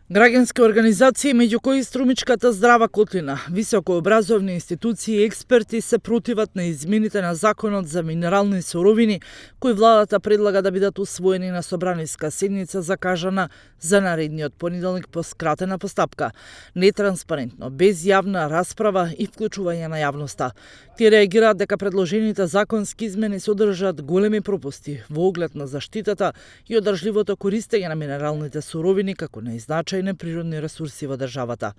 Граѓански организации, меѓу кои Струмичката здрава котлина, високообразовни институции и експерти се противат на измените на Законот за минерални суровини, кои владата предлага да бидат усвоени на собраниска седница закажана за наредниот понеделник по скратена постапка, нетранспарентно, без јавна расправа и вклучување на јавноста. Тие реагираат дека предложените законски измени содржат големи пропусти во оглед на заштитата и одржливото користење на минералните суровини како најзначајни природни ресурси во државата.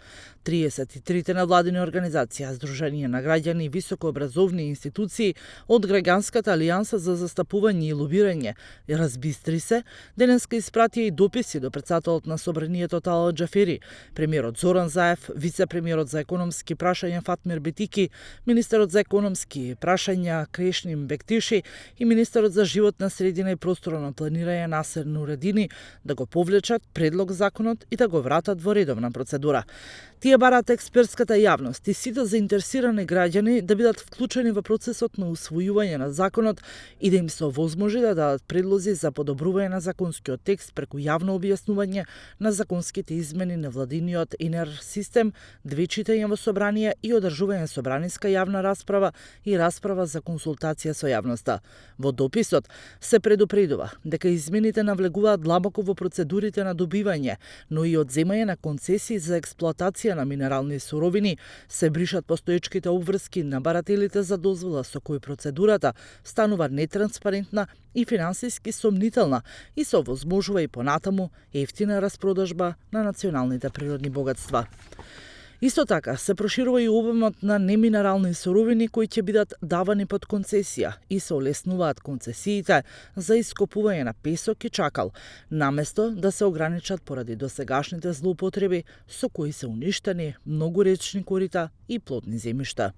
33 невладини организации, Сдружение на граѓани и високообразовни институции од Граѓанската алијанса за застапување и лобирање разбистри се, денеска испратија и дописи до претседателот на собранието Талат Џафери, премиерот Зоран Заев, вице-премиерот за економски прашања Фатмир Бетики, министерот за економски прашања Крешнин Бектиши и министерот за животна средина и просторно планирање Насер Нуредини да го повлечат предлог законот и да го вратат во редовна процедура. Тие бараат експертската јавност и сите заинтересирани граѓани да бидат вклучени во процесот на усвојување на законот и да им се овозможи да дадат предлози за подобрување на законскиот текст преку јавно објаснување на законските измени на владиниот ИНЕР систем, 2 читања во собрание и одржување собраниска јавна расправа и расправа за консултација со јавноста. Во дописот се предупредува дека измените навлегуваат длабоко во процедурите на добивање, но и одземање на концесии за експлоатација на минерални суровини, се бришат постоечките обврски на барателите за дозвола со кои процедурата станува нетранспарентна и финансиски сомнителна и се овозможува и понатаму ефтина распродажба на националните природни богатства. Исто така, се проширува и обемот на неминерални суровини кои ќе бидат давани под концесија и се олеснуваат концесиите за ископување на песок и чакал, наместо да се ограничат поради досегашните злоупотреби со кои се уништени многу речни корита и плодни земјишта.